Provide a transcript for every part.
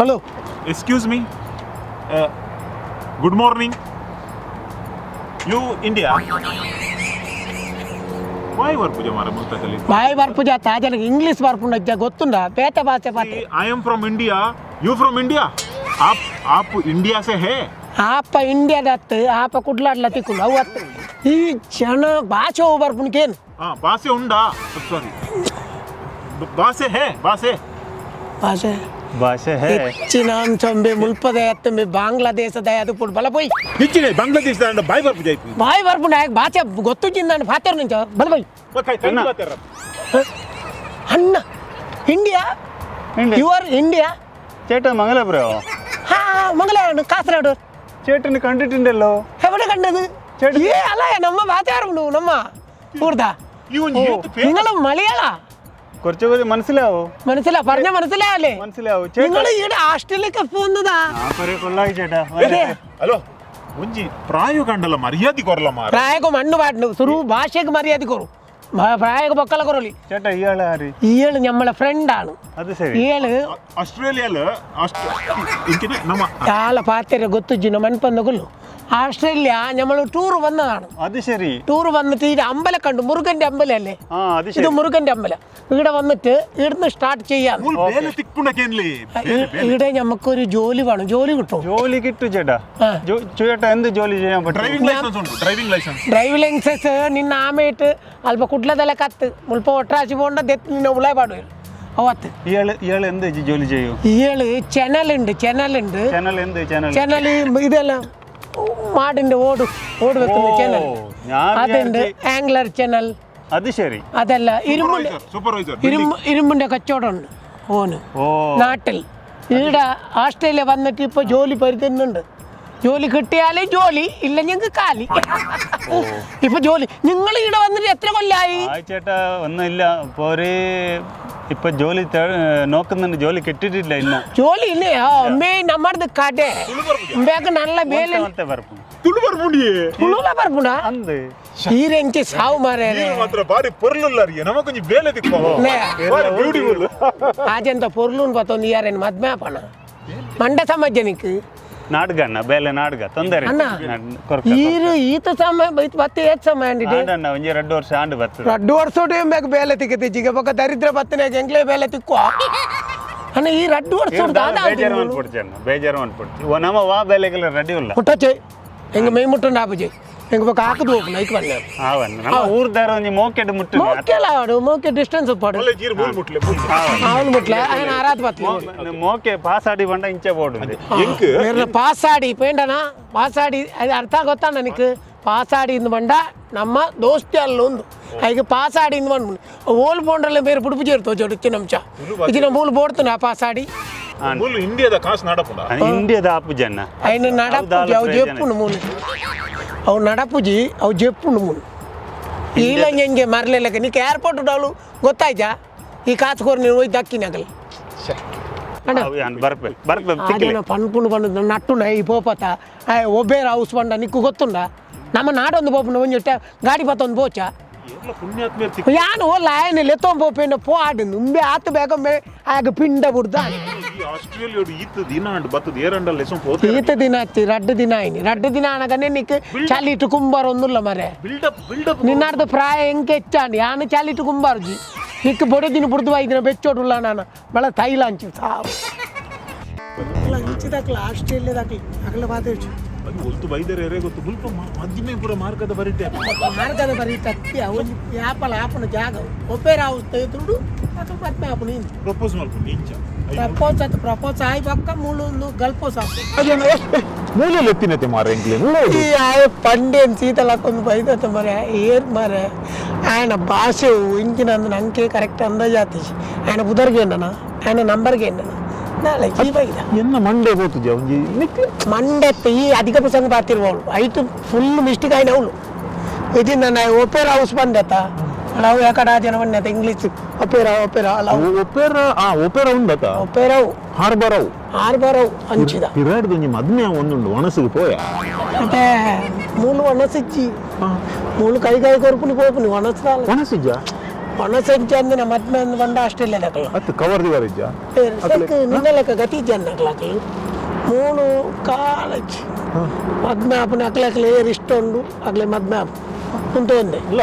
Hello. Excuse me, good morning. You India? ಬಾಯ್ ಬರ್ಪುಜ ಮಾರ ಮುಲ್ತಕಲಿ. ಬಾಯಿ ಬರ್ಪುಜ ತಾಜನಿಗೆ ಇಂಗ್ಲೀಷ್ ಬರ್ಪುಂಡ ಗೊತ್ತುಂಡ ಬೇತೆ ಭಾಷೆ ಪಾತೆ. I am from India. You from India? App app India ಸೆ ಹೇ? ಆಪ ಇಂಡಿಯಾದ ಅತ್ತು, ಆಪ ಕುಡ್ಲಾಡ್ಲ ತಿಕ್ಕೊಂಡು ಅವು ಅತ್ತು. ಈ ಜನ ಭಾಷೆ ಹೋಗಿ ಬರ್ಪುನಕೇನು? ಹಾ, ಭಾಷೆ ಉಂಡಾ? ಸಾರಿ, ಭಾಷೆ ಹೇ, ಭಾಷೆ. ಭಾಷೆ. ಭಾಷೆ ಹೇ. ಹೆಚ್ಚಿನ ಅಂಶಂಬೆ ಮುಲ್ಪದ ಅತ್ತಂಬೆ ಬಾಂಗ್ಲಾದೇಶದ ಅದು ಪುಡ್ ಬಲ ಪೋಯ್. ನಿಚ್ಚಿನೆ ಬಾಂಗ್ಲಾದೇಶದ ಬಾಯ್ ಬರ್ಪುಜ ಐಪು. ಬಾಯಿ ಬರ್ಪುಂಡ ಭಾಷೆ ಗೊತ್ತು ನಾನು ಪಾತೆರ್ ನಿಂಚ ಬಲ ಪೋಯ್. ಅಣ್ಣ, India. India. You are India? ചേട്ടാ, മംഗലാപുരോ? ಹಾ, ಮಂಗಳೂರು, ಕಾಸರಗೋಡು. ചേട്ടന് കണ്ടിട്ടുണ്ടല്ലോ. എവിടെ കണ്ടത്? ചേട്ടൻ- ഏ അല്ല, നമ്മ പാത്താറുണ്ടു നമ്മ ಊರ್ದ. ಈ ಒಂಜಿ ಏತ್ നിങ്ങൾ മലയാള? കുറച്ചുകൂടി മനസ്സിലാവോ? മനസ്സിലാ, പറഞ്ഞ മനസ്സിലാവല്ലേ? മനസ്സിലാവോ ചേട്ടാ? നിങ്ങൾ ഈടെ ഹോസ്റ്റലിലേക്ക് പോകുന്നതാ? ആ കൊറേ കൊള്ളായി ചേട്ടാ. അതെ. ಹಲೋ, ಒಂಜಿ ಪ್ರಾಯ ಕಂಡಲ ಮರ್ಯಾದೆ ಕೊರಲ ಮಾರ. പ്രായക മണ്ണ് പാട്ടുണ്ട് സുറു ഭാഷയ്ക്ക് മര്യാദ കൊറു, പ്രായക പൊക്കള കൊറലി. ചേട്ടാ, ഇയാളെ ആര്? ഇയാള് നമ്മളെ ഫ്രണ്ടാണ്. അത് ശരി. ഇയാള് ಆಸ್ಟ್ರೇಲಿಯಾಲ ಇಂಚಿನ ನಮ್ಮ చాలా പാത്തര ಗೊತ್ತುಜ್ಜಿ ನಮ್ಮ ಅನ್ಪಂದಗುಲ್ಲು ആസ്ട്രേലിയ നമ്മൾ ടൂർ വന്നതാണ്. അത് ശരി. ടൂർ വന്നിട്ട് ഈ അമ്പലം കണ്ടു, മുരുകന്റെ അമ്പലം അല്ലേ? ആ, അത് ഇത് ശരി. മുരുകന്റെ അമ്പലം. ഇവിടെ വന്നിട്ട് ഇവിടുന്ന് സ്റ്റാർട്ട് ചെയ്യാം. ಮೂಲ್ ಬೇಲೆ ತಿಕ್ಕುಂಡಕೇನ್ಲಿ. ഇവിടെ നമുക്കൊരു ജോലി വേണം, ജോലി കിട്ടും? ജോലി കിട്ടും ചേട്ടാ. ആ. ചേട്ടാ, എന്ത് ജോലി ചെയ്യാൻ പറ്റും? ಡ್ರೈವಿಂಗ್ ಲೈಸೆನ್ಸ್ ಉಂಟು? Driving licence. Driving licence ನಿನ್ನ ಆಮೇಟ್ ಅಲ್ಪ ಕುಡ್ಲದೆಲ್ಲ ಕತ್ತು ಮುಲ್ಪ ಒಟ್ರಾಸಿ ಪೋಂಡ ದೆತ್ ನಿನ್ನ ಉಳಾಯ್ ಪಾಡುವೆರು ಅವತ್ತು. ഇയാള് ഇയാള് എന്ത് ജോലി ചെയ്യൂ? ഇയാള് ചെനലുണ്ട്, ചെനലുണ്ട്. ചാനൽ? എന്ത് ചാനൽ? ചെനൽ, ഇതെല്ലാം മാടിന്റെ ഓട് ഓട് വെക്കുന്ന ചെനൽ. ഞാൻ അതുണ്ട്. വിചാരിച്ച് ആംഗ്ലർ ചെനൽ. അത് ശരി. അതല്ല, ഇരുമ്പിന്റെ ಸೂಪರ್ವೈಸರ್. ഇരുമ്പ് ഇരുമ്പിന്റെ കച്ചവടമുണ്ട് ഓന്. ഓ. നാട്ടിൽ. ഈടെ ആസ്ട്രേലിയ വന്നിട്ട് ഇപ്പൊ ജോലി പരുത്തുന്നുണ്ട്. ജോലി കിട്ടിയാലേ ജോലി, ഇല്ല ഞങ്ങൾക്ക് കാലി. ഇപ്പൊ ജോലി, നിങ്ങൾ ഇവിടെ വന്നിട്ട് എത്ര കൊല്ലായി? ആ ചേട്ടാ, ഒന്നുമില്ല. ഇപ്പൊ ഒരു ഇപ്പൊ ജോലി നോക്കുന്നുണ്ട്, ജോലി കിട്ടിയിട്ടില്ല ഇന്ന്. ജോലി ഇല്ലേ? അമ്മേ, നമ്മടത് കട ഉമ്പേക്ക് നല്ല വേല. ഒന്നാമത്തെ പറപ്പ്. ತುಳು ಬರ್ಪುಂಡಿಯೇ? ತುಳುಲ ಬರ್ಪುಂಡ. ಅಂത്. ಈರೆಂಚಿ ಸಾವು ಮಾರೇ. ನೀರು ಮಾತ್ರ ಬಾರಿ ಪೊರ್ಲುಲ್ಲಾರಿಗೆ ನಮಕೊಂಜಿ ಬೇಲೆ ತಿಕ್ಕೋ. ನೇ. ಬಾರಿ ಬ್ಯೂಟಿಫುಲ್. ಆಜಂತ ಪೊರ್ಲುನ್ ಪತ್ತೊಂದು ಇಯಾರೇನು ಮದ್ಮೆ ಪಣ ಮಂಡ ಸಮಾಜನಿಕ್. ನಾಡ್ಗ ಅಣ್ಣ, ಬೇಲೆ ನಾಡ್ಗ ತೊಂದರೆ. ಅಣ್ಣ. ಈರು ಈತ ಸಮಯ ಬತ್ತು ಏತ್ ಸಮಯ ಅಂಡಿಡೆ? ಆಂಡಣ್ಣ, ಒಂಜಿ 2 ವರ್ಷ ಆಂಡ್ ಬರ್ತದೆ. ರಡ್ಡು ವರ್ಷ ಬೇಕು ಬೇಲೆ ತಿಕ್ಕತಿಜ್ಜಿಗೆ ಬೊಕ್ಕ ದರಿದ್ರ ಬತ್ತನೆ ಎಂಗ್ಲೇ ಬೇಲೆ ತಿಕ್ಕುವ ಅಣ್ಣ, ಈ ರಡ್ಡು ವರ್ಷ. ಬೇಜಾರು ಅನ್ಬಿಡ್ತಿ ಅಣ್ಣ, ಬೇಜಾರು ಅನ್ಬಿಡ್ತಿ. ಓ, ನಮ್ಮ ವಾ ಬೇಲೆಗೆಲ್ಲ ರೆಡಿ ಇಲ್ಲ. ಮುಟ್ಟಚೆ ಹೆಂಗ ಮೈ ಮುಟ್ಟಂಡು ಆಪುಜೆ ಹೆಂಗ ಬೊಕ್ಕ ಹಾಕುದು ಹೋಗು ನೈಕ್ ಬಣ್ಣ. ಆವಣ್ಣ, ನಮ್ಮ ಊರ್ದಾರ ಒಂಜಿ ಮೋಕೆಡ್ ಮುಟ್ಟು. ಮೋಕೆಲ ಆಡು, ಮೋಕೆ ಡಿಸ್ಟೆನ್ಸ್ ಉಪ್ಪಾಡು. ಒಳ್ಳೆ ಜೀರು ಮೂಲ್ ಮುಟ್ಲೆ ಮೂಲ್. ಅವನು ಮುಟ್ಲೆ ఆయన ಆರಾತ್ ಬತ್ಲೆ. ಮೋಕೆ ಪಾಸ್ ಆಡಿ ಬಂಡ ಇಂಚೆ ಬೋಡು. ಎಂಕ್ ಬೇರೆ ಪಾಸಾಡಿ ಪೇಂಡನ ಪಾಸಾಡಿ ಅದು ಅರ್ಥ ಗೊತ್ತಾ ನನಗೆ? ಪಾಸಾಡಿ ಇಂದು ಬಂಡ ನಮ್ಮ ದೋಸ್ತಿ ಅಲ್ಲ ಒಂದು ಐಗ ಪಾಸಾಡಿ ಇಂದು ಬಂದು ಓಲ್ ಬೋಂಡ್ರಲ್ಲ ಬೇರೆ ಪುಡುಪು ചേർത്തു ಚೊಡು ನಮ್ಚ ಇದು ನಮ್ಮ ಮೂಲು ಬೋಡ್ತನ ಪಾಸಾಡಿ. ಮೂಲು ಇಂಡಿಯಾದ ಕಾಸು ನಾಡಪುಂಡ. ಇಂಡಿಯಾದ ಆಪು ಜನ. ఆయన నడపుజಿ ಅವು ಜೆಪ್ಪುಂಡು ಮೂಲು, ಅವು ನಡಪುಜಿ ಅವು ಜೆಪ್ಪುಂಡು ಮೂಲು. ಈಲಂಗೆ ಹೆಂಗೆ ಮರಲಿಲ್ಲಕ್ಕೆ ನೀಕೆ ಏರ್ಪೋರ್ಟ್ ಡೌಲು ಗೊತ್ತಾಯ್ತಾ? ಈ ಕಾಸು ಕೊರು ನೀನು ಹೋಯ್ ದಕ್ಕಿನಾಗಲಿ ಅಣ್ಣ. ಬರ್ಪೆ ಬರ್ಪೆ ತಿಕ್ಲೆ. ಆದೇನ ಪನ್ಪುಂಡು ಪಂಡು ನಟ್ಟುಂಡ ಈ ಪೋಪತ ಒಬ್ಬೇರ ಹೌಸ್ ಪಂಡ ನಿಕ್ಕು ಗೊತ್ತುಂಡ? ನಮ್ಮ ನಾಡೊಂದು ಪೋಪುಂಡು ಒಂಜಿ ಗಾಡಿ ಪತ್ತೊಂದು ಪೋಚ. ಎಲ್ಲ ಪುಣ್ಯಾತ್ಮೇರ್ ತಿಕ್ಕು. ಯಾನು ಓಲ್ಲ ಆಯನ ಲೆತ್ತೊಂದು ಪೋಪೇಂಡ ಪೋ ಆಡು ಉಂಬೆ ಆತು ಬೇಗ ಆಗ ಪಿಂಡ ಬುಡ್ದ. ಈ ಆಸ್ಟ್ರೇಲಿಯೋಡು ಈತ ದಿನ ಅಂಡ್ ಬತ್ತದ ಏರಂಡಲ್ ಲೆಸಂ ಪೋತೆ. ಈತ ದಿನ ಹಚ್ಚಿ ರಡ್ಡು ದಿನ ಆಯ್ನಿ, ರಡ್ಡು ದಿನ ಆನಗನೆ ನಿಕ್ ಚಲಿಟ್ಟು ಕುಂಬಾರ ಒಂದುಲ್ಲ ಮರೆ. Build up build up. ನಿನ್ನಾರ್ದ ಪ್ರಾಯ ಎಂಕೆ ಹೆಚ್ಚಾಂಡಿ ಯಾನು ಚಲಿಟ್ಟು ಕುಂಬಾರ್ಜಿ ನಿಕ್ ಬೊಡೆ ದಿನ ಬುಡ್ದು ಐದಿನ ಬೆಚ್ಚೋಡುಲ್ಲ ನಾನು ಬಳ ತೈಲ ಹಂಚಿ ಸಾವು ಹಂಚಿದಾಕ್ಲ ಆಸ್ಟ್ರೇಲಿಯಾದಾಕ್ಲಿ ಅಗಲ ಬಾದೇಶ್. ಅದು ಒಲ್ತು ಬೈದರೆ ಎರೆ ಗೊತ್ತು ಮುಲ್ಪ ಮಧ್ಯಮೆ ಪೂರ ಮಾರ್ಗದ ಬರಿಟೆ. ಮಾರ್ಗದ ಬರೀ ತತ್ತಿ ಒಂಜಿ ಯಾಪಲ ಆಪುನ ಜಾಗ ಒಪ್ಪೇರ ಹೌಸ್ ತೆಗೆದುಂಡು ಅಕಲ್ ಪದ್ಮೆ ಆಪುನ ಇಂದು. ಪ್ರಪೋಸ್ ಮಲ್ಪುಂಡು ಇಂಚ. ಪ್ರಪೋಸ್ ಆತು, ಪ್ರಪೋಸ್ ಆಯ್ ಪಕ್ಕ ಮೂಲು ಗಲ್ಪೋಸ್ ಆಪು. ಮೂಲೆಯಲ್ಲಿ ಎತ್ತಿನತೆ ಮಾರ ಎಂಕ್ಲೆ. ಈ ಆಯ ಪಂಡೇನ್ ಸೀತಲಕ್ಕೊಂದು ಬೈದತ್ತ ಮರೆ ಏರ್ ಮರೆ. ఆయన ಭಾಷೆ ಇಂಚಿನ ಅಂದ್ ನಂಗೆ ಕರೆಕ್ಟ್ ಅಂದಾಜು ಆತಿಜಿ. ఆయన ಬುದರ್ಗೆ ಎಂಡನ, ఆయన ನಂಬರ್ಗೆ ಎಂಡನ ನಾಳೆ ಈ ಬೈದ. ಎನ್ನ ಮಂಡೆ ಪೋತುಜಿ ಒಂಜಿ ನಿಕ್ಲೆ. ಮಂಡೆತ್ತ ಈ ಅಧಿಕ ಪ್ರಸಂಗ ಪಾತಿರುವವಳು ಐಟು ಫುಲ್ ಮಿಸ್ಟೇಕ್ ಆಯ್ನ ಅವಳು. ಇದು ನನ್ನ ಒಪೇರಾ ಹೌಸ್ ಬಂದತ್ತ ನಾವು ಯಾಕಡ ಜನ ಬಂದತ್ತ English Opera Opera ಅಲ್ಲ. ಒಪೇರಾ, ಆ ಒಪೇರಾ ಉಂಡತ. ಒಪೇರಾ. ಹಾರ್ಬರ್ ಅವು. ಹಾರ್ಬರ್ ಅವು ಅಂಚಿದ. ಪಿರಾಡ್ದ ಒಂಜಿ ಮದ್ಮೆ ಒಂದುಂಡು ಒಣಸಿಗೆ ಪೋಯ. ಮತ್ತೆ ಮೂಲು ಒಣಸಿಜ್ಜಿ, ಮೂಲು ಕೈ ಕೈ ಕೊರ್ಪುನಿ ಪೋಪುನಿ ಒಣಸ್ರಾಲ. ಒಣಸಿಜ್ಜ? ಒಣಸಂಚಂದಿನ ಮದ್ಮೆ ಅಂದ್ ಬಂಡ ಆಸ್ಟ್ರೇಲಿಯಾದಕಲು. ಅತ್ತು ಕವರ್ ದಿವರ ಇಜ್ಜ. ನಿನ್ನ ಲೆಕ್ಕ ಗತಿ ಜನ ಅಕ್ಲಾಕಲು ಮೂಲು ಕಾಲೇಜ್ ಮದ್ಮೆ ಆಪುನ ಅಕ್ಲಕ್ಲೆ ಏರ್ ಇಷ್ಟ ಉಂಡು ಅಕ್ಲೆ ಮದ್ಮೆ ಆಪು ಉಂಟು ಒಂದೆ. ಇಲ್ಲ,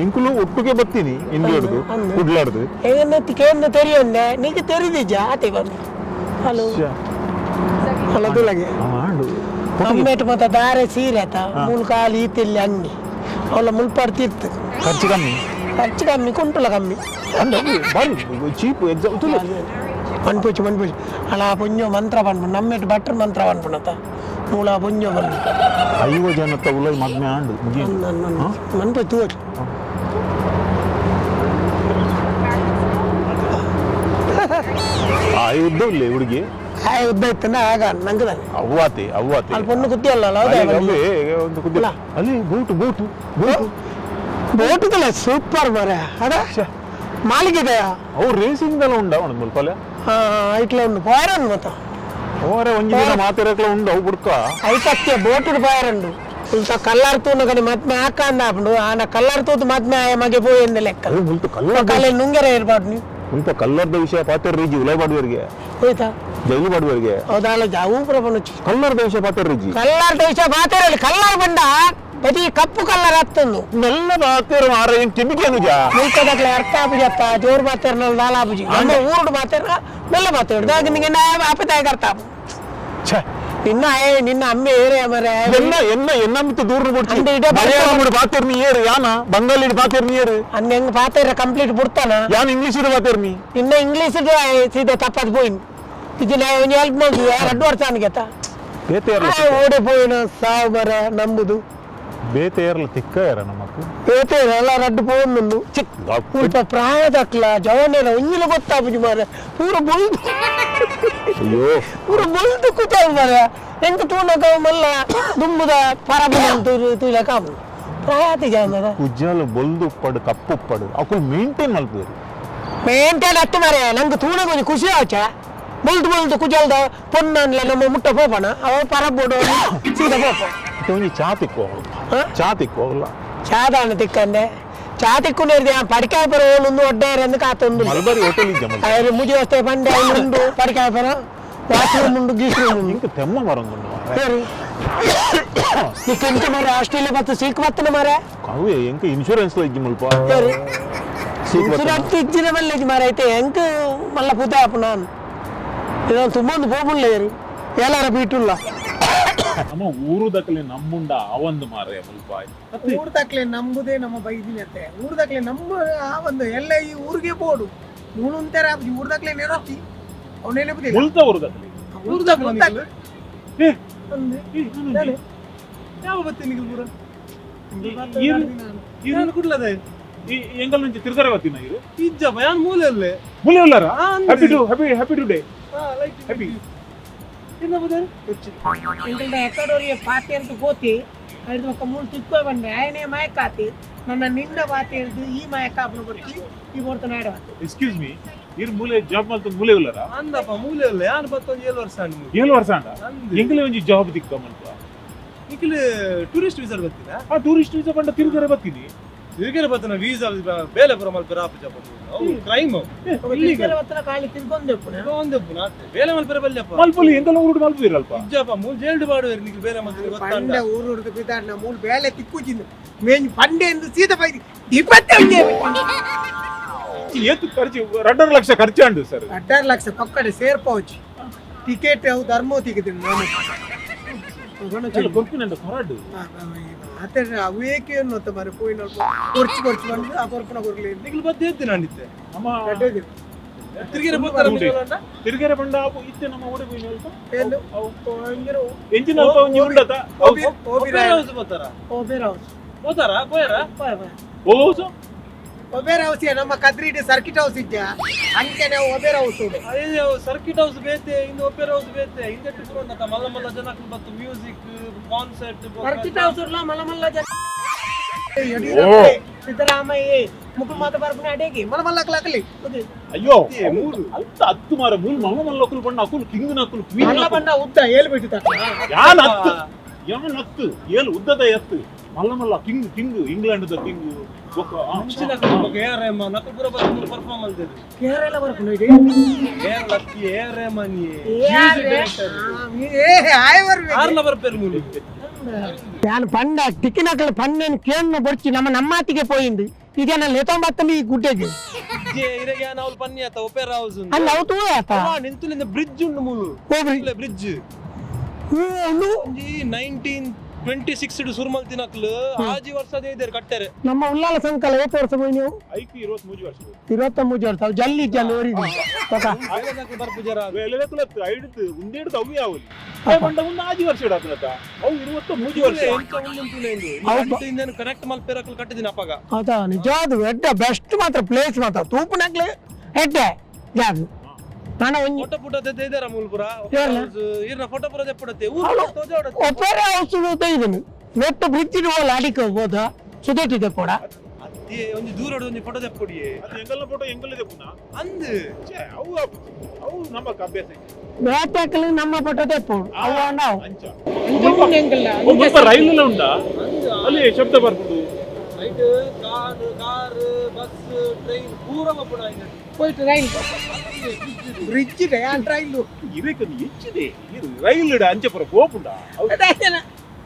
ಇಂಕುಲು ಒಟ್ಟಿಗೆ ಬತ್ತೀನಿ ಇಂಡಿಯಾಡ್ದು. ಅಂದು. ಕುಡ್ಲಾಡ್ದು. ಏನ ಕೇಂದ್ರ ತೆರಿಯೊಂದೆ ನಿಂಗೆ ತೆರಿದಿಜ್ಜ ಆತೆ ಬಂದು ಹಲೋ ಹಲದುಲಗೆ. ಆಂಡು. ನಮ್ಮೇಟ್ ಮತ್ತೆ ದಾರೆ ಸೀರೆ ಆತ ಮೂಲು ಕಾಲು ಈತಿಲ್ಲಿ ಅಂಗಿ ಅವಳ ಮುಲ್ಪಾಡ್ತಿತ್ತು. ಖರ್ಚು ಕಮ್ಮಿ. ಖರ್ಚು ಕಮ್ಮಿ, ಕುಂಟುಲ ಕಮ್ಮಿ. ಅಂದ್ರೆ ಬಾರಿ ಚೀಪ್ ಎಕ್ಸಾಮ್ ತುಲು. ಮನ್ಪುಚಿ ಮನ್ಪುಚಿ ಅಲ್ಲ ಪುಂಜೋ ಮಂತ್ರ ಪನ್ಪು ನಮ್ಮೇಟ್ ಭಟ್ರು ಮಂತ್ರ ಪನ್ಪುನತ ಮೂಲ ಪುಂಜೋ ಬಂದು. 50 ಜನತ್ತ ಉಲೈ ಮದ್ಮೆ ಆಂಡು ಮುಗಿ. ಮನ್ಪು ತೂವತ್ತು. ಆ ಉದ್ದ ಇಲ್ಲ ಹುಡುಗಿ. ಆಯ್ ಉದ್ದ ಇತ್ತನ ಆಗ ನಂಗೆ ತಾನೆ. ಅವ್ವಾತಿ ಅವ್ವಾತಿ. ಅಲ್ಲಿ ಪೊಣ್ಣು ಕುತ್ತಿ ಅಲ್ಲ. ಅಲ್ಲಿ ಅವೇ ಒಂದು ಕುದ್ದೆ. ಅಲ್ಲ. ಅಲ್ಲಿ boat boat boat. ಬೋಟುದಲ್ಲ super ಮರ ಅದ ಮಾಲಿಗೆದೆಯಾ. ಅವು ರೇಸಿಂಗ್ ದಲ್ಲ ಉಂಡ ಅವನು ಮುಲ್ಪಲೆ. ಇಟ್ಲ ಉಂಡು ಪೋಯರನ್ ಮತ್ತ. ಅವರ ಒಂಜಿ ದಿನ ಮಾತಿರಕ್ಲ ಉಂಡು ಅವು ಬುಡ್ಕ. ಐತಕ್ಕೆ ಬೋಟುಡು ಪೋಯರಂಡು ಉಲ್ತ ಕಲ್ಲಾರ್ ತೂನ ಕಡೆ ಮತ್ಮೆ ಹಾಕ ಅಂದ ಆಪುಂಡು ಆನ ಕಲ್ಲಾರ್ ತೂತು ಮತ್ಮೆ ಆಯ ಮಗೆ ಪೋಯ್ ಎಂದ ಲೆಕ್ಕ. ಅದು ಮುಲ್ತ ಕಲ್ಲರ್. ಕಲೆ ನುಂಗೆರೆ ಏರ್ಪಾಡು ನೀವು. ಮುಲ್ಪ ಕಲ್ಲರ್ದ ವಿಷಯ ಪಾತೆರ್ ರೀಜಿ ಉಲೈ ಬಾಡುವರಿಗೆ. ಹೋಯ್ತಾ. ಜೈಲು ಬಾಡುವರಿಗೆ. ಹೌದಾಲ ಜಾವು ಪ್ರಪಂಚ. ಕಲ್ಲರ್ದ ವಿಷಯ ಪಾತೆರ್ ರೀಜಿ. ಕಲ್ಲಾರ್ ವಿಷಯ ಬಾತೇರಲ್ಲಿ ಕಲ್ಲಾರ್ ಬಂಡ ಬರೀ ಕಪ್ಪು ಕಲ್ಲರ್ ಹತ್ತೊಂದು. ಮೆಲ್ಲ ಬಾತೇರು ಮಾರ ಏನ್ ಕೆಮಿಕೆ ಅನುಜ. ಮುಲ್ಕದಕ್ಲೆ ಅರ್ಥ ಆಪುಜತ್ತ ಜೋರು ಬಾತೇರ್ನ ದಾಲ ಆಪುಜಿ ನಮ್ಮ ಊರುಡು ಬಾತೇರ್ನ ಮೆಲ್ಲ ಬಾತೇರು ದಾಗ ನಿಂಗೆ ಆಪತಾಯ ಅರ್ಥ ಆಪು. ಛೆ. ನಿನ್ನ ಏ ನಿನ್ನ ಅಮ್ಮೆ ಏರೇ ಮರೆ. ಎನ್ನ ಎನ್ನ ಎನ್ನ ಮಿತ್ತು ದೂರ ಬಿಡ್ಚಿ. ಅಂದೆ ಇಡೆ ಬರ್ತಾರೆ. ಮಲಯಾಳಂ ಬಾತೇರ್ ನೀ ಏರು ಯಾನ ಬಂಗಾಲಿ ಬಾತೇರ್ ನೀ ಏರು. ಅನ್ನ ಹೆಂಗ್ ಪಾತೇರ ಕಂಪ್ಲೀಟ್ ಬಿಡ್ತಾನ. ಯಾನ್ ಇಂಗ್ಲಿಷ್ ಬಾತೇರ್ ನೀ. ನಿನ್ನ ಇಂಗ್ಲೀಷ್ ಸೀದಾ ತಪ್ಪದ್ ಪೋಯಿನ್ ಇದು ನಾ ಒಂಜಿ ಹೆಲ್ಪ್ ಮಾಡ್ದು ರಡ್ಡು ವರ್ಷ ಅನ್ಗೆತ. ಬೇತೇರ್ಲ. ಓಡೆ ಪೋಯಿನ ಸಾವು ಮರ ನಂಬುದು. ಬೇತೇರ್ಲ ತಿಕ್ಕ ಏರ ನಮಕ್. ಏತೇರ ಎಲ್ಲ ರಡ್ಡು ಪೋಂದುಂಡು ಮುಲ್ಪ ಪ್ರಾಯದಕ್ಲ ಜವನೇರ ಒಂಜಿಲ ಗೊತ್ತಾಪುಜಿ ಮಾರೆ ಪೂರ ಬೊಲ್ದು. ಅಯ್ಯೋ. ಪೂರ ಬೊಲ್ದು ಕೂತಾವು ಮಾರೆ ಎಂಕ್ ತೂನಕ ಮಲ್ಲ ದುಂಬುದ ಪರಬು ತೂಲಕ ಆಪುಂಡು ಪ್ರಾಯತಿ ಜಾಮರ. ಕುಜ್ಜಾಲ ಬೊಲ್ದು ಉಪ್ಪಡು ಕಪ್ಪು ಉಪ್ಪಡು ಅಕುಲು ಮೇಂಟೈನ್ ಮಲ್ಪುವೆರು. ಮೇಂಟೈನ್ ಅತ್ತು ಮಾರೆ ನಂಗೆ ತೂನಗ ಒಂಜಿ ಖುಷಿ ಆಚ ಬೊಲ್ದು ಬೊಲ್ದು ಕುಜಲ್ದ ಪೊನ್ನನ್ಲ ನಮ್ಮ ಮುಟ್ಟ ಪೋಪಣ ಅವ ಪರಬೋಡು ಸೀದಾ ಪೋಪ. ಇತ್ತೆ ಒಂಜಿ ಚಾ ತಿಕ್ಕೋ. ಹಾ? ಚಾ ತಿಕ್ಕೋ ಅಲ್ಲ. ಚಾ ದಾನ ತಿಕ್ಕಂದೆ ಚಾ ತಿಕ್ಕುನೇರ್ದೆ ಪಡಿಕಾಯ ಪರ ಓಲುಂದು ಒಡ್ಡೇರೆಂದು ಕಾತೊಂದು. ಮಲ್ಬಾರಿ ಹೋಟೆಲ್ ಇಜ್ಜ ಮಲ್ಪ. ಅಯ್ಯ ಮುಜಿ ವಸ್ತೆ ಪಂಡೆ ಅವ್ನು ಉಂಡು ಪಡಿಕಾಯ ಪರ ವಾಶ್ರೂಮ್ ಉಂಡು ಗೀಶ್ರೂಮ್ ಉಂಡು. ಇಂಕ್ ತೆಮ್ಮ ಮರಂದುಂಡು ಮಾರ್ರೆ. ಸರಿ ನಿಕ್ಕೆಂತ ಮಾರೆ ಆಸ್ಟ್ರೇಲಿಯಾ ಬತ್ತು ಸೀಕ್ ಬತ್ತನ ಮಾರೆ. ಅವೇ ಎಂಕ್ ಇನ್ಶೂರೆನ್ಸ್ ಇಜ್ಜಿ ಮುಲ್ಪ. ಸರಿ. ಸೀಕ್ ಬತ್ತನ. ಇನ್ಶೂರೆನ್ಸ್ ಇಜ್ಜಿನ ಮಲ್ಲೆಜ್ ಮಾರೆ ಐತೆ ಎಂಕ್ ಮಲ್ಲ ಪೂತ ಆಪುನ ಇದೊಂದು ತುಂಬ ಒಂದು ಪೋಪುಳ್ಳ ಏಲಾರ ಬೀಟುಲ್ಲ. ನಮ್ಮ ಊರು ದಕಲೆ ನಮ್ಮುಂಡ ಆವಂದು ಮಾರೆ ಮುಲ್ಪ. ಊರು ತಕ್ಲೆ ನಂಬುದೇ ನಮ್ಮ ಬೈದಿನತ್ತೆ ಊರು ತಕ್ಲೆ ನಮ್ಮ ಆ ಒಂದು ಎಲ್ಲ ಈ ಊರಿಗೆ ಬೋಡು ಮೂಲು ಅಂತಾರೆ ಊರು ತಕ್ಲೆ ನೆನಪಿ ಅವನೇನೆ ಮುಲ್ತ ಊರು ದಕಲೆ. ಊರು ತಕ್ಲೆ. ಏ, ಒಂದು ಏ, ನಾನೊಂದು ಯಾವ ಬತ್ತಿ ನಿಖಿಲ್ ಪೂರ? ಈರು ನಾನು ಕುಡ್ಲದ. ಈ ಎಂಗಲ್ నుంచి ತಿರುಗರೆ ಬತ್ತಿನ ಇರು. ಇಜ್ಜಪ್ಪ, ಯಾನ್ ಮೂಲೆಯಲ್ಲೇ. ಮುಲೆ ಉಲ್ಲಾರ. ಆ, ಅಂದೆ. Happy to happy happy to day. ಹಾ, ಲೈಟ್ ಹ್ಯಾಪಿ. ಎನ್ನ ಬದಲು ಎಂಕಲ್ಡ ಎಕ್ಕಡೋರಿಗೆ ಪಾತೆ ಅಂತ ಗೋತಿ ಐದು ಒಕ್ಕ ಮೂಲು ತಿಕ್ಕೋ ಬಂಡೆ ಆಯನೇ ಮಯಕಾತಿ ನನ್ನ ನಿನ್ನ ಬಾತೆ ಹಿಡ್ದು ಈ ಮಯಕ ಆಪುನ ಬರ್ತಿ ಈ ಬೋರ್ತ ನಾಡ ಎಕ್ಸ್ಕ್ಯೂಸ್ ಮೀ, ಇರ್ ಮೂಲೆ ಜಾಬ್ ಮಲ್ತ ಮೂಲೆ ಉಲ್ಲಾರ. ಅಂದಪ್ಪ, ಮೂಲೆಯಲ್ಲೇ ಯಾನ್ ಬತ್ತೊಂದು 7 ವರ್ಷ ಆಂಡ್ ಮೂಲೆ. 7 ವರ್ಷ ಅಂಡ. ಅಂದೆ. ಎಂಗಲೇ ಒಂಜಿ ಜಾಬ್ ದಿಕ್ಕ ಮಲ್ಪ. ನಿಖಿಲ್ ಟೂರಿಸ್ಟ್ ವೀಸಾ ಬತ್ತಿನ. ಆ ಟೂರಿಸ್ಟ್ ವೀಸಾ ಬಂಡ ತಿರುಗರೆ ಬತ್ತೀನಿ. ತಿರುಗರೆ ಬತ್ತನ ವೀಸಾ ಬೇಲೆ ಪೂರ ಮಲ್ಪೆರ ಆಪುಜಪ್ಪ, ಅವು ಕ್ರೈಮ್ ಇಲ್ಲಿಗಲ್. ಹತ್ರ ಖಾಲಿ ತಿರ್ಗೊಂದೆಪ್ಪುನ. ಒಂದೆಪ್ಪುನ ಆತೆ ಬೇಲೆ ಮಲ್ಪೆರ ಬಲ್ಯಪ್ಪ. ಮಲ್ಪಲಿ ಎಂಗಲ ಊರುಡು ಮಲ್ಪುದಿರಲ್ಪ. ಇಜ್ಜಪ್ಪ, ಮೂಲ್ ಜೈಲ್ಡ್ ಬಾಡುವೆರ್ ನಿಖಿಲ್ ಬೇಲೆ ಮಲ್ತಿನ ಗೊತ್ತಾಂಡ. ಪಂಡೆ ಊರು ಹುಡುಗ ಪಿತಾಡ್ನ ಮೂಲು ಬೇಲೆ ತಿಕ್ಕುಜಿಂದು ಮೇನ್ ಪಂಡೆ ಎಂದು ಸೀದ ಬೈದಿ ಇಪ್ಪತ್ತೆ ಏತು ಖರ್ಚು? 2.5 ಲಕ್ಷ ಖರ್ಚು ಅಂಡು ಸರ್. 2.5 ಲಕ್ಷ ಪಕ್ಕಡೆ ಸೇರ್ಪೌಚಿ ಟಿಕೆಟ್ ಅವು ಧರ್ಮ ತೆಗೆದಿನಿ ನಾನು. ಕೊರ್ಪಿನಂಡ ಕೊರಾಡು. ಅತ್ತೆ ಅವೇಕೆ ಅನ್ನೋತ ಮರೆ ಪೋಯಿನ ಕೊರ್ಚು ಕೊರ್ಚು ಬಂದು ಆ ಕೊರ್ಪುನ ಕೊರ್ಲಿ. ನಿಖಿಲ್ ಬತ್ತಿ ಎತ್ತಿನ ಅಂಡಿತ್ತೆ. ನಮ್ಮ ತಿರುಗರೆ ಬತ್ತಾರ ಮೂಲೆ. ತಿರುಗರೆ ಬಂಡ ಆಪು ಇತ್ತೆ ನಮ್ಮ ಓಡೆ ಪೋಯಿನ ಅಲ್ಪ. ಏನು? ಎಂಜಿನ ಅಲ್ಪ ಒಂಜಿ ಉಂಡತ. ಒಪೇರಾ ಹೌಸ್ ಬತ್ತಾರ. Opera house. ಹೋತಾರ ಪೋಯರ. ಓ ಹೌಸ್. ಒಬೇರ್ ಹೌಸ್ ನಮ್ಮ ಕದ್ರಿಡಿ ಸರ್ಕಿಟ್ ಹೌಸ್ ಇದ್ದ ಅಂಚನೆ ಒಬೇರ್ ಹೌಸ್ ಉಂಡು. ಅಯ್ಯೋ, ಸರ್ಕಿಟ್ ಹೌಸ್ ಬೇತೆ ಇಂದು ಒಪೇರಾ ಹೌಸ್ ಬೇತೆ ಹಿಂದೆಟ್ಟು ಪೂರ ಮಲ್ಲ ಮಲ್ಲ ಜನಕ್ಕೆ ಬತ್ತು music concert. Circuit house ಉರ್ಲ ಮಲ್ಲ ಮಲ್ಲ ಜನ ಯಡಿಯೂರಪ್ಪ, ಸಿದ್ದರಾಮಯ್ಯ ಮುಕುಲ್ ಮಾತ ಬರ್ಪುನ ಅಡೇಗಿ ಮಲ್ಲ ಮಲ್ಲ ಕ್ಲಾಕಲಿ ಅಯ್ಯೋ ಮೂರು ಅಲ್ತ ಹತ್ತು ಮಾರ ಮೂಲು ಮಲ್ಲ ಮಲ್ಲ ಅಕುಲು ಬಣ್ಣ ಅಕುಲು ಕಿಂಗ್ ಅಕುಲು ಕ್ವೀನ್. ಮಲ್ಲ ಬಣ್ಣ ಉದ್ದ ಏಳ್ಬಿಟ್ಟು ತಕ್ಕ. ಯಾನ್ ಹತ್ತು ಯಾನ್ ಹತ್ತು ಏಳು ಉದ್ದದ ಎತ್ತು. ಮಲ್ಲ ಮಲ್ಲ king king England the king ಬೊಕ್ಕ ಅಂಚಿನ ಬೊಕ್ಕ ಎ ಆರ್ ರೆಹಮಾನ್ ಅಕುಲು ಪೂರ ಬತ್ತ್ ಮೂಲು ಪರ್ಫಾರ್ಮ್ ಮಲ್ತೆರ್. ಕೇರಳ ಬರ್ಪುಂಡು ಇಡೀ. ಕೇರಳ ಅತ್ತಿ ಎ ಆರ್ ರೆಹಮಾನ್ ಏ, ಆಯ್ ಬರ್ಬೇಕು. ಆರ್ಲ ಬರ್ಪೇರು ಮೂಲು. ಯಾನ್ ಪಂಡ ಟಿಕ್ಕಿನಕಲ್ ಪಣ್ಣನ್ ಕೇಣ್ಣ ಬೊಡ್ಚಿ ನಮ್ಮ ನಮ್ಮಾತಿಗೆ ಪೋಯಿಂದು ಇದೇನ ಲೆತೊಂಬತ್ತಂಬಿ ಈ ಗುಡ್ಡೆಗೆ. ಇಜ್ಜೆ ಇರೆಗೆ ಯಾನ್ ಅವ್ಲು ಪನ್ನಿ ಆತ ಒಪೆರಾ ಹೌಸ್ ಉಂದು. ಅಲ್ಲ ಅವು ತೂಯ ಆತ. ನಿಂತುಲಿಂದ ಬ್ರಿಡ್ಜ್ ಉಂಡು ಮೂಲು. ಓ ಬ್ರಿಡ್ಜ್ ಉಂದು ಒಂಜಿ 1926 ಡ್ ಸುರು ಮಲ್ತಿನಕ್ಲು ಆಜಿ ವರ್ಷ ಇದ್ದಾರೆ ಕಟ್ಟೆರೆ. ನಮ್ಮ ಉಲ್ಲಾಲ ಸಂಕಲ ಏತ್ ವರ್ಷ ಪೋಯಿ ನೀವು? ಐಕ್ 23 ವರ್ಷ. 23 ವರ್ಷ ಅವು ಜಲ್ಲಿ ಜಲ್ಲಿ ಓರಿದು ಬೊಕ ಬೇಲೆದಕ್ಲು ಬರ್ಪುಜರ. ಬೇಲೆದಕುಲತ್ತು ಐಡುತ್ತು ಉಂದೇಡ್ದು ಅವು ಯಾವಲಿ ಪಂಡ ಒಂದು ಆಜಿ ವರ್ಷ ಇಡಾಕುಲತ್ತ ಅವು 23 ವರ್ಷ. ಎಂತ ಉಂಡುಂತುಲೆ ಇಂದು ಅವು ಇಂದೆನ್ ಕನೆಕ್ಟ್ ಮಲ್ಪೆರಕ್ಲು ಕಟ್ಟಿದಿನ ಅಪಗ. ಹೌದಾ, ನಿಜವಾದ ಎಡ್ಡೆ ಬೆಸ್ಟ್ ಮಾತ್ರ ಪ್ಲೇಸ್ ಮಾತ್ರ ತೂಪುನಕ್ಲೆ ಎಡ್ಡೆ ಜಾಗ ನಾನ ಒಂಜಿ ಫೋಟೋ ಪುಟ ಇದ್ದಾರ ಮೂಲು ಪೂರ. ಏರ್ಲ? ಇರ್ನ ಫೋಟೋ ಪೂರ ದೆಪ್ಪುಡತ್ತೆ ಊರು ತೋಜೋಡತ್ತೆ. ಒಪೆರಾ ಹೌಸ್ ಇದನ್ನು ನೆಟ್ಟು ಬ್ರಿಡ್ಜ್ ಹೋಲ ಅಡಿಕೆ ಹೋದ ಸುದೇಟಿದೆ ಕೂಡ. ಅತ್ತಿ ಒಂಜಿ ದೂರಡ್ ಒಂಜಿ ಫೋಟೋ ದೆಪ್ಪುಡಿಯೇ. ಅದು ಎಂಗಲ್ನ ಫೋಟೋ ಎಂಗಲ್ ಪುನಃ ಅಂದ್ ಛೇ, ಅವು ಅವು ನಮ್ಮ ಅಭ್ಯಾಸ ಇತ್ತು. ಬೇಟೆಕ್ಲು ನಮ್ಮ ಫೋಟೋ ತೆಪ್ಪು ಅವು ನಾವು ಅಂಚ ಮುಲ್ಪ ರೈಲ್ ಉಂಡಾ ಅಲ್ಲಿ ಶಬ್ದ ಬರ್ಪುಂಡು. Right car car bus train ಪೂರ ಬಪ್ಪುಡ ಇಂದೆಟ್. ಹೋಯ್ತು ರೈಲ್ ಬ್ರಿಡ್ಜ್ ಇದೆ ರೈಲು. ಇರೇಕಂದು ಹೆಚ್ಚಿದೆ ಇದು ರೈಲ್ ಇಡ ಅಂಚೆ ಪುರ ಪೋಪುಂಡ ಅವು.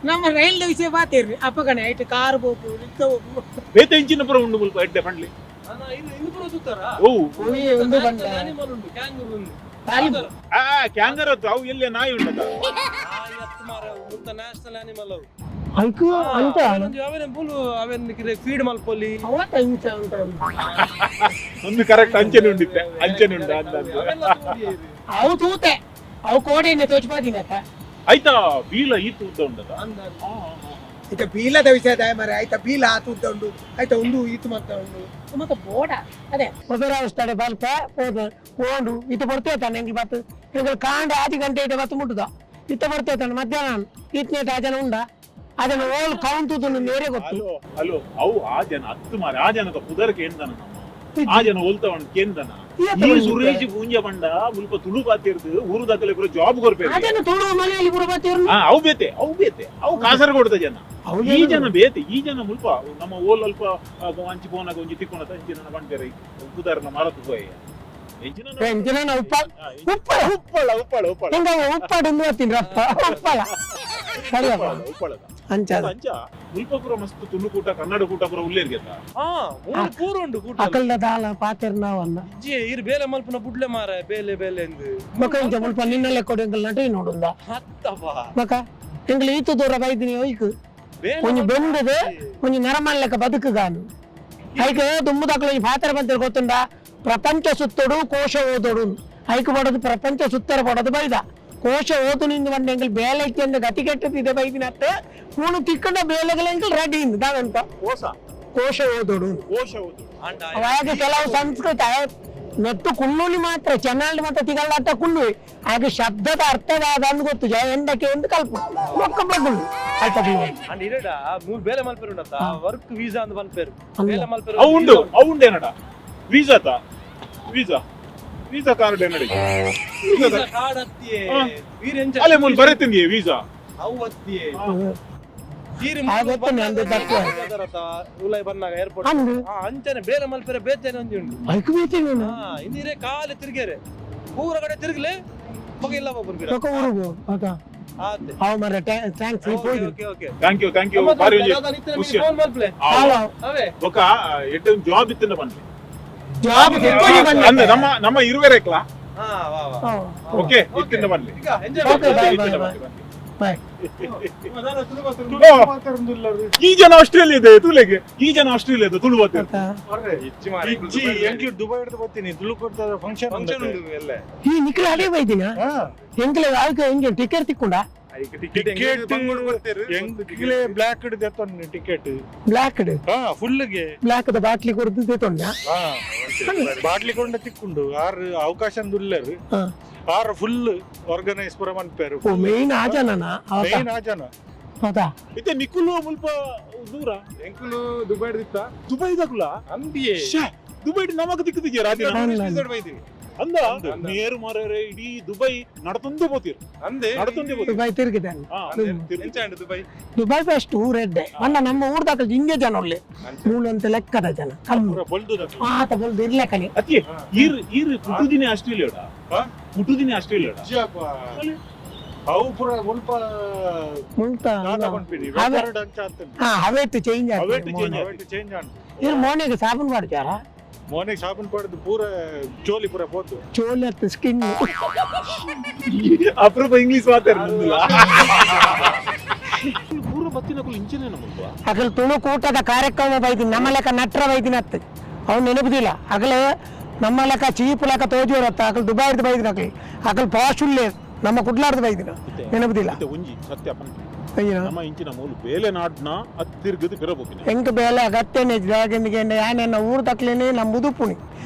ನಮ್ಮ ರೈಲ್ ವಿಷಯ ಬಾತೇರ್ರಿ ಅಪ್ಪಗಣೆ ಐಟ್ ಕಾರ್ ಪೋಪು ರಿಕ್ಷಾ ಪೋಪು. ಬೇತೆ ಇಂಚಿನ ಪುರ ಉಂಡು ಮುಲ್ಪ ಎಡ್ಡೆ ಫಂಡ್ಲಿ. ಅಣ್ಣ ಇನ್ನು ಇನ್ನು ಪೂರ ಸುತ್ತಾರ. ಓ ಒಂದು ಬಂಡ ಅನಿಮಲ್ ಉಂಡು, ಕ್ಯಾಂಗೂರು ಉಂಡು. ಆ ಕ್ಯಾಂಗರ್ ಅವು ಎಲ್ಲೇ ನಾಯಿ ಉಂಡದ. ಎತ್ತು ಮಾರ ಮುತ್ತ ನ್ಯಾಷನಲ್ ಅನಿಮಲ್ ಅವು. ಐಕು ಅಂತ ಒಂಜಿ ಅವೇನೆ ಬುಲು ಅವೇನ್ ಫೀಡ್ ಮಲ್ಪೊಲಿ. ಅವತ್ತ ಹಿಂಸೆ ಉಂಟು. ಒಂದು ಕರೆಕ್ಟ್ ಅಂಚೆನೆ ಉಂಡಿತ್ತೆ ಅಂಚೆನೆ ಉಂಡ ಅಂದ ಅಂದ. ಅವೆಲ್ಲ ತೋಡಿ ಇರು. ಅವು ತೂತೆ ಅವು ಕೋಡೆಯಿಂದ ತೋಚ್ಪಾದಿನತ್ತ. ಆಯ್ತಾ ಬೀಲ ಈತು ಉದ್ದ ಉಂಡದ. ಅಂದ ಅಂದ. ಇತ್ತ ಬೀಲದ ವಿಷಯ ದಾಯ ಮರೆ ಆಯ್ತಾ ಬೀಲ ಆತು ಉದ್ದ ಉಂಡು ಆಯ್ತಾ ಉಂಡು ಈತು ಮತ್ತೆ ಉಂಡು ಮತ್ತೆ ಬೋಡ ಅದೇ ಒಪೆರಾ ಬಲ್ಪ ಹೋದ ಓಂಡು ಇತ್ತ ಬರ್ತೇವೆ ತಾನೆ ಎಂಗ್ಲು ಬತ್ತು ಎಂಗ್ಲು ಕಾಂಡ ಆದಿ ಗಂಟೆ ಇಟ್ಟ ಬತ್ತು ಮುಟ್ಟುದ ಇತ್ತ ಬರ್ತೇವೆ ತಾನೆ ಮಧ್ಯಾಹ್ನ ಇತ್ತನೇಟ ಆ ಜನ ಉಂಡ ಅದನ್ನ ಓಲ್ ಕೌಂಟು ನೇರೆ ಗೊತ್ತು. ಹಲೋ ಹಲೋ ಅವು ಆ ಜನ ಹತ್ತು ಮಾರೆ ಆ ಜನದ ಪುದರ್ ಕೇಂದನ ನಮ್ಮ ಆ ಜನ ಒಲ್ತವನ್ ಕೇಂದನ. ಏತ ಈ ಬಂದಿತ್ತೆ? ಸುರೇಶ್ ಪೂಂಜ ಬಂಡ ಮುಲ್ಪ ತುಳು ಬಾತಿರ್ದು ಊರು ದಾಖಲೆ ಪೂರ ಜಾಬ್ ಕೊರ್ಪೇರು. ಅದನ್ನು ತುಳು ಮನೆಯಲ್ಲಿ ಪೂರ ಬತ್ತಿರ್ನು. ಆ ಅವು ಬೇತೆ ಅವು ಬೇತೆ ಅವು ಕಾಸರಗೋಡದ ಜನ. ಅವು ಈ ಜನ ಬೇತೆ ಈ ಜನ ಮುಲ್ಪ ನಮ್ಮ ಓಲ್ ಅಲ್ಪ ಅಂಚಿ ಪೋನಾಗ ಒಂಜಿ ತಿಕ್ಕೊಣ ಅಂಚಿನ ಬಂಡೇರ ಪುದರ್ನ ಮರತು ಪೋಯ ಎಂಚಿನ ಎಂಚಿನ ಉಪ್ಪ ಉಪ್ಪ ಉಪ್ಪಳ ಉಪ್ಪಳ ಉಪ್ಪಳ. ಹೆಂಗ ಉಪ್ಪಾಡು ತಿನ್ರಪ್ಪ ಉಪ್ಪಳ ಸರಿಯಪ್ಪ. ಉಪ್ಪಳದ ಅಂಚ ಅಂಚ ಮುಲ್ಪ ಪೂರ ಮಸ್ತ್ ತುಳು ಕೂಟ ಕನ್ನಡ ಕೂಟ ಪೂರ ಉಲ್ಲೇರ್ಗೆತ್ತ. ಹಾ ಮೂಲು ಪೂರ ಉಂಡು ಕೂಟ. ಅಕಲ್ದ ದಾಲ ಪಾತೆರ್ನಾವನ್ನ. ಇಜ್ಜಿ ಇರು ಬೇಲೆ ಮಲ್ಪುನ ಬುಡ್ಲೆ ಮಾರ ಬೇಲೆ ಬೇಲೆ ಎಂದ್. ಬೊಕ ಇಂಚ ಮುಲ್ಪ ನಿನ್ನಲ್ಲೇ ಕೊಡು ಎಂಕಲ್ ನಟಿ ನೋಡುಂದ. ಹತ್ತಪ್ಪ. ಬೊಕ ಎಂಕಲ್ ಈತು ದೂರ ಬೈದಿನಿ ಒಯ್ಕ್ ಬೇಲೆ ಒಂಜಿ ಬೆಂದದು ಒಂಜಿ ನರಮನ್ ಲೆಕ್ಕ ಬದುಕುಗಾನು ಐಕ್ ದುಂಬುದಕ್ಲು ಒಂಜಿ ಪಾತ್ರ ಬಂತಿರ್ ಗೊತ್ತುಂಡ ಪ್ರಪಂಚ ಸುತ್ತೋಡು ಕೋಶ ಓದೋಡು ಐಕ್ ಪಡೋದು ಪ್ರಪಂಚ ಸುತ್ತರ ಪಡೋದು ಬೈದ ಕೋಶ ಓದು ನಿಂದು ಬಂದ ಎಂಕಲ್ ಬೇಲೆ ಇತ್ತು ಗತಿ ಕೆಟ್ಟದಿದೆ ಬೈದಿನತ್ತೆ ಮೂನು ತಿಕ್ಕಂಡ ಬೇಲೆಗಳ ಎಂಕಲ್ ರೆಡಿ ಇಂದು ದಾದಂತ ಕೋಸ ಕೋಶ ಓದೋಡು. ಕೋಶ ಓದು. ಅಂಡ ಅವಾಗ ಕೆಲವು ಸಂಸ್ಕೃತ ನೆಟ್ಟು ಕುಳ್ಳುಲಿ ಮಾತ್ರ ಚೆನ್ನಾಗಿ ಮಾತ್ರ ತಿಗಲ್ಲಾಟ ಕುಳ್ಳುವೆ ಹಾಗೆ ಶಬ್ದದ ಅರ್ಥವಾದ ಅಂದ್ ಗೊತ್ತು ಜಯ ಎಂದಕ್ಕೆ ಒಂದು ಕಲ್ಪ ಮೊಕ್ಕ ಬಗ್ಗುಳು ಆಯ್ತಾ ಬಿಡು. ಅಂಡ್ ಇರಡ ಮೂಲು ಬೇಲೆ ಮಲ್ಪೆರು ಉಂಡತ್ತ ವರ್ಕ್ ವೀಸಾ ಅಂದ್ ಮಲ್ಪೆರು ಅಲ್ಲ. ಬೇಲೆ ಮಲ್ಪೆರು. ಅವು ಉಂಡು ಅವು ಉಂಡು ಏನಡ ವೀಸಾ ತಾ visa visa card ಏನಡ visa card ಅತ್ತಿಯೇ. ಹಾ. ವೀರ್ ಎಂಚ ಅಲ್ಲೇ ಮುಲ್ ಬರೆತಿಂದಿಯೇ ವೀಸಾ. ಅವು ಅತ್ತಿಯೇ ಈರ್ ಆ ಗೊತ್ತು ನಂದು ತಪ್ಪು. ಉಲಾಯ್ ಬನ್ನಾಗ ಏರ್ಪೋರ್ಟ್. ಅಂದು. ಹಾ ಅಂಚನೆ ಬೇಲೆ ಮಲ್ಪೆರೆ ಬೇತೇನೆ ಒಂಜಿ ಉಂಡು. ಐಕು ಬೇತಿ ನೀನು. ಹಾ ಇಂದಿರೆ ಕಾಲು ತಿರ್ಗೇರೆ ಪೂರ ಕಡೆ ತಿರ್ಗಲೆ ಮಗ ಇಲ್ಲ ಒಬ್ಬರು ಬಿಡ. ಬೊಕ ಊರುಗು ಹೌದಾ ಆತೆ. ಅವು ಮರ thanks okay okay okay thank you thank you ಬಾರಿ ಒಂಜಿ ಖುಷಿ. ಫೋನ್ ಮಲ್ಪಲೆ. ಹಲೋ. ಅವೇ ಬೊಕ ಎಡ್ಡೆ ಜಾಬ್ ಇತ್ತಿನ ಬಂದ್ಲಿ ಜಾಬ್ ತಿಕ್ಕೊಂಡಿ ಬಂದೆ. ಅಂದ ನಮ್ಮ ನಮ್ಮ ಇರುವೆರೇಕ್ಲಾ. ಹಾ ವಾ ವಾ. ಓಕೆ ಇತ್ತಿನ ಬಂದ್ಲಿ. ಈಗ enjoy. Okay, bye, ಇತ್ತಿನ ಬಾಯ್, ಬಂದ್ಲಿ. ಬಾಯ್. ಈ ಜನ ಆಸ್ಟ್ರೇಲಿಯಾದ ತುಲೆಗೆ ಈ ಜನ ಆಸ್ಟ್ರೇಲಿಯಾದ ತುಳು ಬಾತಿರ್. ಇಜ್ಜಿ ಎಂಕ್ಲು ದುಬೈ ಹಿಡ್ದು ಬರ್ತೀನಿ ತುಳು ಕೊಡ್ತಾರೆ ಫಂಕ್ಷನ್ ಫಂಕ್ಷನ್ ಉಂಡು ಎಲ್ಲ. ಈ ನಿಖಿಲ್ ಅದೇ ಬೈದಿನ ಎಂಕಲೆ ಅದಕ್ಕೆ ಹೆಂಗೆ ಟಿಕೆಟ್ ತಿಕ್ಕೊಂಡ? ಟಿಕೆಟ್ ಎಂಕ್ಲೆ ಬ್ಲ್ಯಾಕ್ ಹಿಡ್ದು ಟಿಕೆಟ್. ಬ್ಲ್ಯಾಕ್ ಹಾ ಫುಲ್ಗೆ. ಬ್ಲ್ಯಾಕ್ the ಬಾಟ್ಲಿ ಕೊಡ್ದು ತೊಂಡ. ಹಾ ಬಾಟ್ಲಿ ಕೊಂಡ ತಿಕ್ಕೊಂಡು ಆರು ಅವಕಾಶ ಉಲ್ಲೇರು. ಆರು ಫುಲ್ ಆರ್ಗನೈಸ್ ಪೂರ ಮನ್ಪೇರು. ಓ ಮೇನ್ ಆ ಜನನ ಹೌದಾ? ಮೇನ್ ಆ ಜನ. ಹೌದಾ? ಇತ್ತೆ ನಿಕುಲು ಮುಲ್ಪ ದೂರ. ಎಂಕುಲು ದುಬೈ ದಿತ್ತ. ದುಬೈ ದಕುಲ ಅಂಬಿಯೇ. ಶ್ಯೆ, ದುಬೈ ನಮಕ್ ದಿಕ್ಕುದಿಜೆ ರಾದಿನ. ಅಲ್ಲ. ಅಂದ ನೇರು ಮಾರರೆ ಇಡೀ ದುಬೈ ನಡತೊಂದೇ ಪೋತೀರ್. ಅಂದೆ. ನಡತೊಂದೇ ಪೋತೀರ್. ದುಬೈ ತಿರುಗಿದ್ದಾನೆ. ಹಾ, ತಿರ್ಗಿ. ಎಂಚಾಂಡ್ ದುಬೈ? ದುಬೈ ಫಸ್ಟ್ ಊರೆಡ್ಡೆ ಅಣ್ಣ, ನಮ್ಮ ಊರ್ದಾಕ ಹಿಂಗೆ ಜನ ಒಳ್ಳೆ ಮೂಳು ಅಂತ ಲೆಕ್ಕದ ಜನ ಕಮ್ಮಿ. ಪೂರ ಬೊಲ್ದುದ. ಆತ ಬೊಲ್ದು ಇರ್ಲೆಕ್ಕನೆ. ಅತಿ ಈರ್ ಈರ್ ಪುಟ್ಟುದಿನಿ ಆಸ್ಟ್ರೇಲಿಯಾಡ? ಹಾ? ಪುಟ್ಟುದಿನಿ ಆಸ್ಟ್ರೇಲಿಯಾಡ? ಇಜ್ಜಿಯಪ್ಪ. ಅವು ಪೂರ ಮುಲ್ಪ ಮುಲ್ತ ದಾದ ಪನ್ಪಿನಿ ಹವೆ. ವೆದರ್ಡ್ ಅಂಚ ಆತುಂಡು. ಹಾ, ಹವೆಟ್ಟು ಚೇಂಜ್. ಹವೆಟ್ಟು change. ಅವೆಟ್ ಚೇಂಜ್ ಆಂಡ್. ಇರ್ ಮೋನೆಗೆ ಸಾಬೂನ್ ಮಾಡ್ತಾರ? ಮೋನೆಗ್ ಸಾಬೂನ್ ಪಡೆದು ಪೂರ ಚೋಲಿ ಪೂರ ಪೋತು. ಚೋಲಿ ಹತ್ತು ಸ್ಕಿನ್. ಅಪರೂಪ ಇಂಗ್ಲಿಷ್ ಮಾತಾಡ್ತಿಲ್ಲ. ಪೂರ್ವ ಬತ್ತಿನಕುಲು ಇಂಚಿನ ಮುಲ್ಪ. ಅಗಲ್ ತುಳು ಕೂಟದ ಕಾರ್ಯಕ್ರಮ ಬೈದಿನ, ನಮ್ಮ ಲೆಕ್ಕ ನಟ್ರ ಬೈದಿನ ಅತ್ತು ಅವ್ನು ನೆನಪುದಿಲ್ಲ. ಅಗಲ ನಮ್ಮ ಲೆಕ್ಕ ಚೀಪ್ ಲೆಕ್ಕ ತೋಜೋರತ್ತ. ಅಗಲ್ ದುಬೈರ್ದು ಬೈದಿನ, ಅಗಲ್ ಅಗಲ್ ಪಾಶುಲ್ಲೆ ನಮ್ಮ ಕುಡ್ಲಾರ್ದು ಬೈದಿನ ನೆನಪುದಿಲ್ಲ. ಇತ್ತೆ ಒಂಜಿ ಸತ್ಯ ಪನ್ಪಿ. ಅಯ್ಯೋ. ನಮ್ಮ ಇಂಚಿನ ಮೂಲು ಬೇಲೆ ನಾಡ್ನ ಅತ್ತಿರ್ಗದು ಪಿರಬೋಕಿನ. ಎಂಕ್ ಬೇಲೆ ಅಗತ್ಯನೇ ಜಾಗಂದಿಗೆ ಯಾನೆನ್ನ ಊರು ತಕ್ಲೇನೆ ನಮ್ಮ ಉದುಪುಣಿ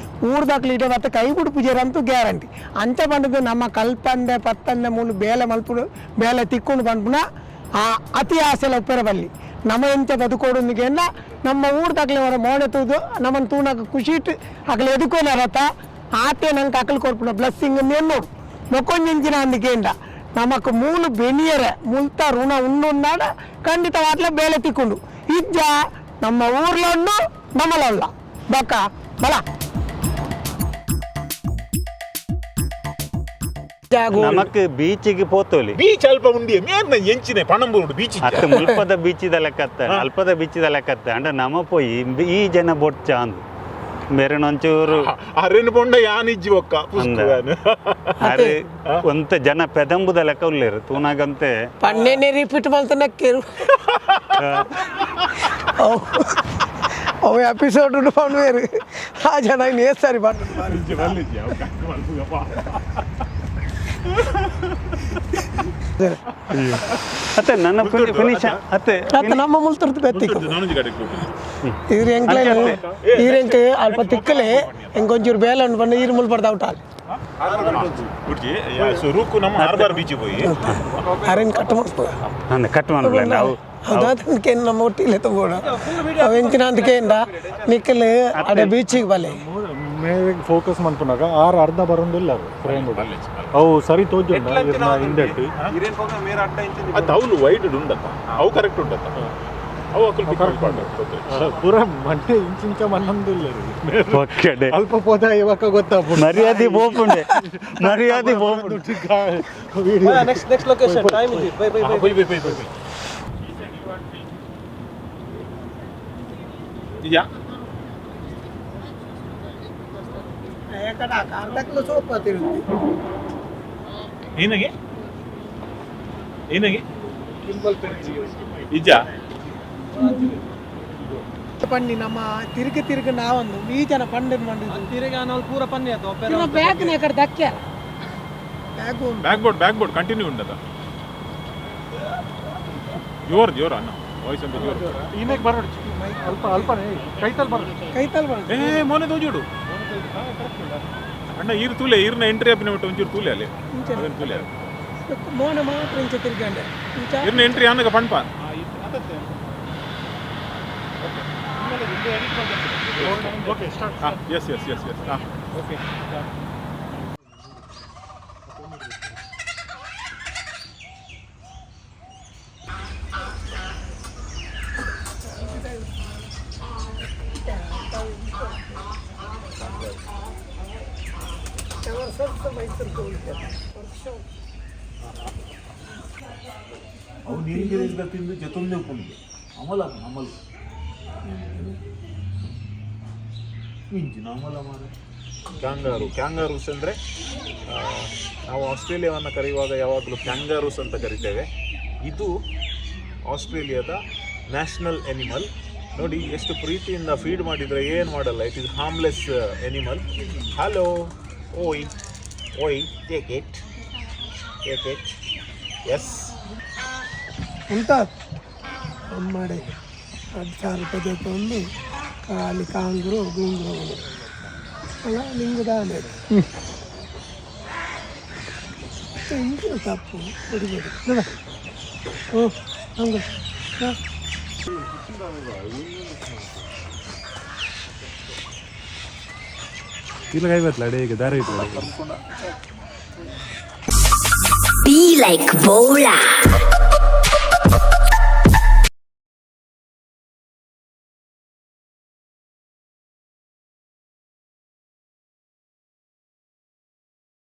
ಊರು ದಾಖಲೆ ಇಡ ಮತ್ತೆ ಕೈ ಬಿಡು ಅಂತೂ ಗ್ಯಾರಂಟಿ. ಅಂಚ ಬಂದದ್ದು ನಮ್ಮ ಕಲ್ಪಂದೆ ಪತ್ತಂದೆ ಮೂಲು ಬೇಲೆ ಮಲ್ಪುಡು ಬೇಲೆ ತಿಕ್ಕೊಂಡು ಬಂದ್ಪುನ ಆ ಅತಿ ಆಸೆಲ ಉಪ್ಪೆರ ಬಲ್ಲಿ. ನಮ್ಮ ಎಂಚ ಬದುಕೋಡುಂದಿಗೆನ್ನ ನಮ್ಮ ಊರು ದಾಖಲೆ ಅವರ ಮೋನೆ ತೂದು ನಮ್ಮನ್ನು ತೂನಾಗ ಖುಷಿ ಇಟ್ಟು ಅಗಲ ಎದುಕೋನಾರತ್ತ ಆತೆ ನಂಗೆ ಅಕಲ್ ಕೊರ್ಪುಣ ಬ್ಲಸ್ಸಿಂಗ್ ನೋಡು ಮೊಕ್ಕೊಂಜಿಂಚಿನ ಅಂದಿಕೆಂಡ ನಮಕ್ ಮೂಲು ಬೆನಿಯರೆ ಮುಲ್ತ ಋಣ ಉಂಡುಂದಾಡ ಖಂಡಿತವಾಗ್ಲೇ ಬೇಲೆ ತಿಕ್ಕೊಂಡು ಇಜ್ಜ ನಮ್ಮ ಊರ್ಲೊಂಡು ನಮ್ಮಲಲ್ಲ ಬಕ್ಕ ಬಲ. ನಮಕ್ ಬೀಚಿಗೆ ಪೋತೋಲಿ. ಬೀಚ್ ಅಲ್ಪ ಉಂಡಿ ಮೇರ್ನ ಎಂಚಿನೆ ಪಣಂಬೂರು ಬೀಚ್. ಅತ್ತ ಮುಲ್ಪದ ಬೀಚಿದ ಲೆಕ್ಕತ್ತ, ಅಲ್ಪದ ಬೀಚಿದ ಲೆಕ್ಕತ್ತ. ಅಂಡ ನಮ ಪೋಯಿ ಈ ಜನ ಬೊಡ್ಚ ಅಂದು ಮೇರೆನೊಂಚೂರು. ಅರೆನ್ ಪೊಂಡ ಯಾನ್ ಇಜ್ಜಿ ಒಕ್ಕ. ಅಂದ. ಅರೆ ಒಂತ ಜನ ಪೆದಂಬುದ ಲೆಕ್ಕ ಉಲ್ಲೇರು ತೂನಾಗಂತೆ. ಪನ್ನೆನೆ ರಿಪೀಟ್ ಮಲ್ತನಕ್ಕೇರು ಅವು ಅವು ಎಪಿಸೋಡ್ ಉಂಡು ಪನ್ವೇರು ಆ ಜನ ಇನ್ನು ಏಸ್ ಸಾರಿ ಪಂಡು. ಅತ್ತೆ ನನ್ನ ಫಿನಿಶ್ ಅತ್ತೆ. ಅತ್ತ ನಮ್ಮ ಮುಲ್ತರ್ದು ಬೆತ್ತಿಕ್ಕು. ನಾನೊಂಜಿ ಕಡೆಗೆ. ಇವ್ರು ಎಂಕ್ಲೆ ಈರೆಂಕ್ ಅಲ್ಪ ತಿಕ್ಕಲೆ ಎಂಕೊಂಚೂರು ಬೇಲೆ ಉಂಡು ಪಂಡ ಈರು ಮುಲ್ಪಡ್ದ ಔಟ್ ಆಲ್. ಸುರುಕು ನಮ್ಮ ಹಾರ್ಬರ್ ಬೀಚ್ ಪೋಯಿ. ಅರೆನ್ ಕಟ್ ಮಲ್ಪುವ. ಅಂದ ಕಟ್ ಮಾಡಲ್ಲ ನಾವು. ಹೌದಾ? ನಮ್ಮ ಒಟ್ಟಿಲೆ ತಗೋಣ ಅವು ಎಂಚಿನ ಅಂತಕೇಂಡ ನಿಕ್ಕಲ್ ಅಡೆ ಬೀಚಿಗೆ ಬಲೆ. ಮೇಗ್ ಫೋಕಸ್ ಮನ್ಪುನಾಗ ಆರ್ ಅರ್ಧ ಬರೊಂದಿಲ್ಲ ಫ್ರೇಮ್. ಅವು ಸರಿ ತೋಜುಂಡ ಇರ್ನ ಹಿಂದೆಟ್? ಇರೇನ್ ಪೋಗ ಮೇರ್ ಅಡ್ಡ ಇಂಚಿನ. ಅದು ಅವ್ಲು ವೈಡ್ ಉಂಡತ್ತ, ಅವು ಕರೆಕ್ಟ್ ಉಂಡತ್ತ, ಅವು ಅಕುಲು ಪಿಕ್ ಮಾಡ್ತಾರೆ. ಪೂರ ಮಂಟೆ ಇಂಚಿಂಚ ಮನ್ನೊಂದಿಲ್ಲ. ಒಕ್ಕಡೆ. ಅಲ್ಪ ಪೋದ ಇವಾಗ ಗೊತ್ತಾಪುಂಡು. ಮರ್ಯಾದೆ ಪೋಪುಂಡೆ, ಮರ್ಯಾದೆ ಪೋಪುಂಡು. Video. Next next location time ಇದೆ. Bye bye bye. Bye bye bye bye. ಯಾ. ಅರ್ಧಕ್ಲು ಸೋಪ ತಿರುಗಿ. ಏನಾಗೆ ಏನಾಗೆ ಇಜ್ಜ. ಪಂಡಿ ನಮ್ಮ ತಿರುಗಿ ತಿರುಗಿ ನಾವೊಂದು ಈ ಜನ ಪಂಡಿನ ಪಂಡಿದ್ದು. ತಿರುಗಿ ನಾವು ಪೂರ ಪನ್ನಿ ಆಯ್ತು ಒಪ್ಪೆರ. ಬ್ಯಾಗ್ ನೇ ಕಡೆ ದಕ್ಕ್ಯಾರ bag. Back board, back board continue ಉಂಡದ. ಜೋರ್ ಜೋರ್ ಅಣ್ಣ, ವಾಯ್ಸ್ ಅಂತ ಜೋರ್. ಇನ್ನೇಕ್ ಬರೋಡು ಅಲ್ಪ ಅಲ್ಪನೇ ಕೈತಲ್ ಬರೋಡು. ಕೈತಲ್ ಬರೋದು. ಏ ಮೊನ್ನೆ ತೋಜೋಡು ಅಣ್ಣ, ಈರ್ ತೂಲೆ ಈರ್ನ ಎಂಟ್ರಿ ಅಪ್ಪಿನ ಬಿಟ್ಟು ಒಂಚೂರು ತೂಲೆ ಅಲ್ಲಿ ಅದನ್ನ ತೂಲೆ. ಮೋನ ಮಾತ್ರ ಇಂಚ ತಿರ್ಗಂಡೆ ಇಂಚ. ಈರ್ನ ಎಂಟ್ರಿ ಆನಗ ಪಣ್ಪ. Okay start. ಹಾಂ, ಎಸ್ ಎಸ್ ಎಸ್ ಎಸ್, ಹಾಂ ಓಕೆ. ಅವು ನೀರಿಗೆ ತಿಂದು ಜೊತೊಂದೇ ಉಪ್ಪುಂಡು ಅಮಲ ಅಮಲ್ ಇಂಜಿನ ಅಮಲ ಮಾರ. ಕ್ಯಾಂಗಾರು, ಕ್ಯಾಂಗಾರೂಸ್ ಅಂದರೆ ನಾವು ಆಸ್ಟ್ರೇಲಿಯಾವನ್ನು ಕರೆಯುವಾಗ ಯಾವಾಗಲೂ ಕ್ಯಾಂಗಾರೂಸ್ ಅಂತ ಕರಿತೇವೆ. ಇದು ಆಸ್ಟ್ರೇಲಿಯಾದ ನ್ಯಾಷನಲ್ ಎನಿಮಲ್. ನೋಡಿ, ಎಷ್ಟು ಪ್ರೀತಿಯಿಂದ ಫೀಡ್ ಮಾಡಿದರೆ ಏನು ಮಾಡಲ್ಲ. It is harmless animal. Hello, oi oi, take it, take it, yes. ಉಂಟ ಅಮ್ಮಡೆ 1000 ರೂಪಾಯಿ ಜೊತೆ ಖಾಲಿ ಕಾಂಗ್ರು ಗುಂಗ್ರು ಅಲ್ಲ ನಿಂಗೆ ದಾನೆ ಇಂಚಿನ ತಪ್ಪು ಬಡಿ ಬಡಿ ನೋಡ. ಓ ಹಂಗ. ಇಲ್ಲ ಕೈ ಬತ್ತಲ ಅಡೇ ಈಗ ದಾರ ಇತ್ತು. Be like Bola.